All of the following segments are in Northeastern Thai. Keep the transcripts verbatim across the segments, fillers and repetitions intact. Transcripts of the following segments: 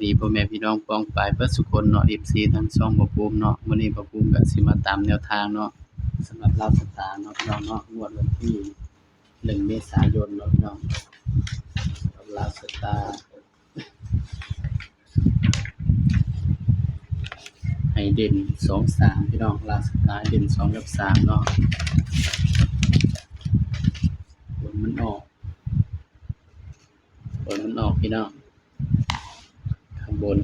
ดีพ่อแม่พี่น้องป้องปายเบิดสุคนเนาะ เอฟซี ทั้งช่องบ่าวภูมิเนาะ มื้อนี้บ่าวภูมิก็สิมาตามแนวทางเนาะ สำหรับลาวสตาร์เนาะพี่น้องเนาะ งวดวันที่หนึ่งเมษายนเนาะพี่น้อง สำหรับลาวสตาร์ ให้เด่นสองสามพี่น้อง ลาวสตาร์เด่นสองกับสามเนาะ ผลมันออก ผลมันออกพี่น้อง ข้างบน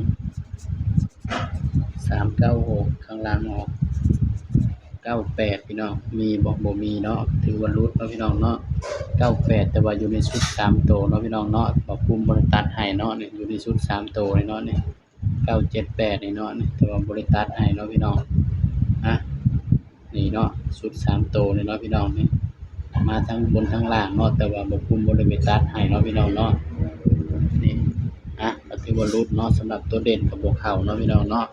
สามเก้าหก ข้างล่างออก เก้าแปด พี่น้อง มีบ่ บ่มีเนาะ ถือว่าหลุดเนาะพี่น้องเนาะ เก้าแปด แต่ว่าอยู่ในชุดสามตัวเนาะพี่น้องเนาะ บ่าวภูมิบ่ได้ตัดให้เนาะ นี่อยู่ในชุดสามตัวนี่เนาะ นี่ เก้าเจ็ดแปด นี่เนาะ นี่ แต่ว่าบ่ได้ตัดให้เนาะพี่น้อง นะ นี่เนาะ ชุดสามตัวนี่เนาะพี่น้อง นี่ มาทั้งบนทั้งล่างเนาะ แต่ว่าบ่าวภูมิบ่ได้ไปตัดให้เนาะพี่น้องเนาะ นี่ นะ ก็ถือว่าหลุดเนาะ สำหรับตัวเด่นก็บ่เข้าเนาะพี่น้องเนาะ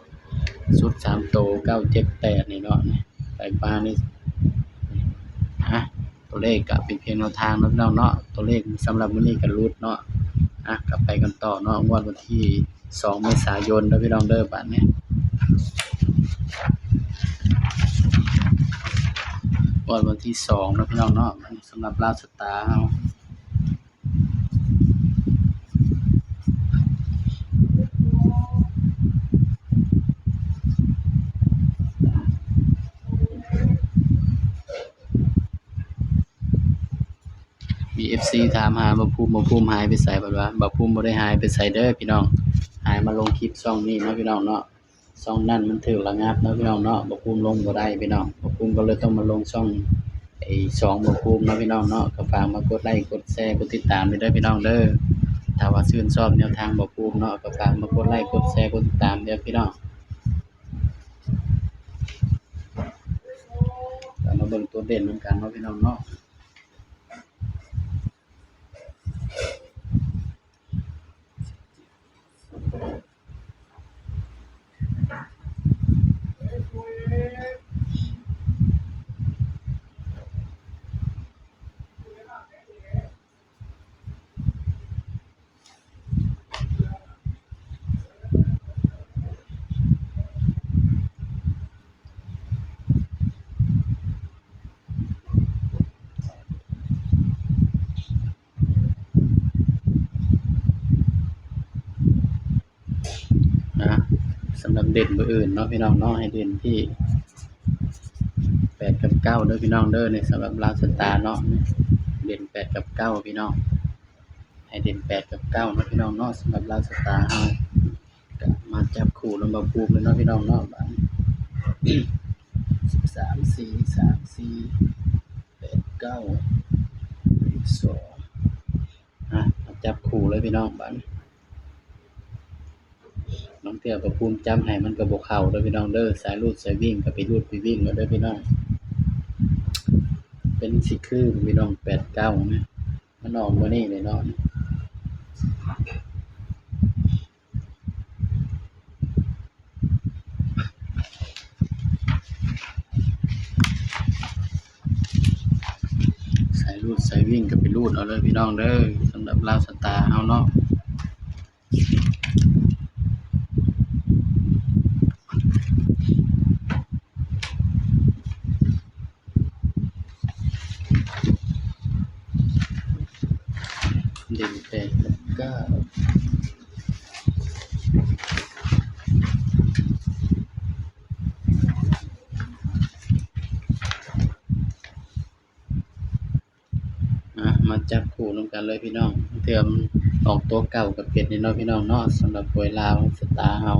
ชุดสามตัว เก้าเจ็ดแปด นี่เนาะ นี่ ไปปานี่ นะ ตัวเลขก็เป็นเพียงแนวทางเนาะพี่น้องเนาะ ตัวเลขสำหรับมื้อนี้ก็หลุดเนาะ อ่ะ ก็ไปกันต่อเนาะ งวดวันที่สองเมษายนเด้อพี่น้องเด้อ บัดนี้ งวดวันที่สองเนาะพี่น้องเนาะ สำหรับลาวสตาร์เฮา มี เอฟซี ถามหาบ่าวภูมิ บ่าวภูมิหายไปไส เพิ่นว่า บ่าวภูมิบ่ได้หายไปไสเด้อพี่น้อง หายมาลงคลิปช่องนี้เนาะพี่น้องเนาะ ช่องนั้นมันถูกระงับเนาะพี่น้องเนาะ บ่าวภูมิลงบ่ได้พี่น้อง บ่าวภูมิก็เลยต้องมาลงช่อง ไอ้ ช่องบ่าวภูมิเนาะพี่น้องเนาะ ก็ฝากมากดไลค์ กดแชร์ กดติดตามด้วยเด้อพี่น้องเด้อ ถ้าว่าชื่นชอบแนวทางบ่าวภูมิเนาะ ก็ฝากมากดไลค์ กดแชร์ กดติดตามเด้อพี่น้อง ก็มาเบิ่งตัวเด่นนำกันเนาะพี่น้องเนาะ นะ สำหรับเด่นมื้ออื่นเนาะพี่น้องเนาะ ให้เด่นที่แปดกับเก้าเด้อพี่น้องเด้อ นี่สำหรับลาวสตาร์เนาะ เด่นแปดกับเก้าพี่น้อง ให้เด่นแปดกับเก้าเนาะพี่น้องเนาะ สำหรับลาวสตาร์เฮา ก็มาจับคู่นำบ่าวภูมิเลยเนาะพี่น้องเนาะ บาดนี้ สามสี่ สามสี่ แปดเก้า สอง อ่ะ มาจับคู่เลยพี่น้อง บาดนี้ ลางเทื่อบ่าวภูมิจับให้มันก็บ่เข้าเด้อพี่น้องเด้อ สายรูดสายวิ่งก็ไปรูดไปวิ่งเอาเด้อพี่น้อง เป็นสิคือพี่น้อง แปดเก้า นะ มันออกมื้อนี้เลยเนาะ สายรูดสายวิ่งก็ไปรูดเอาเลยพี่น้องเด้อ สำหรับลาวสตาร์เฮาเนาะ เด่นแปดกับเก้า อ่ะ มาจับคู่นำกันเลยพี่น้อง เทื่อมันออกตัวเก่าก็เป็นนี่เนาะพี่น้องเนาะ สำหรับหวยลาวสตาร์เฮา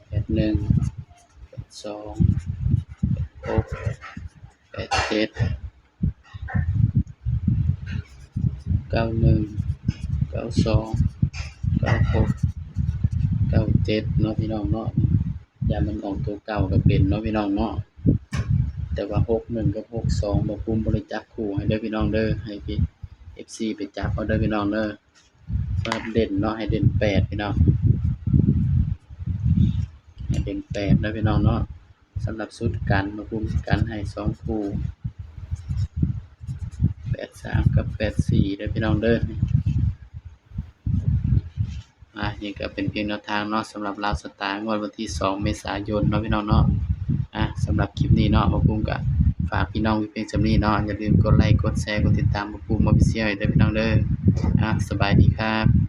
แปดหนึ่ง แปดสอง แปดหก แปดเจ็ด เก้าหนึ่ง เก้าสอง เก้าหก เก้าเจ็ด เนาะพี่น้องเนาะ ย่านมันออกตัวเก่าก็เป็นเนาะพี่น้องเนาะ แต่ว่า หกหนึ่ง กับ หกสอง บ่าวภูมิบ่ได้จับคู่ให้เด้อพี่น้องเด้อ ให้พี่ เอฟซี ไปจับเอาเด้อพี่น้องเด้อ สำหรับเด่นเนาะ ให้เด่นแปดพี่น้อง ให้เด่นแปดเด้อพี่น้องเนาะ สำหรับชุดกัน บ่าวภูมิกันให้สองคู่ แปดสาม กับ แปดสี่ เด้อพี่น้องเด้อ อ่ะ นี่ก็เป็นเพียงแนวทางเนาะ สำหรับลาวสตาร์ งวดวันที่สองเมษายนเนาะพี่น้องเนาะ อ่ะ สำหรับคลิปนี้เนาะ บ่าวภูมิก็ฝากพี่น้องไว้เพียงส่ำนี้เนาะ อย่าลืมกดไลก์ กดแชร์ กดติดตามบ่าวภูมิ Official ให้เด้อพี่น้องเด้อ อ่ะ สบายดีครับ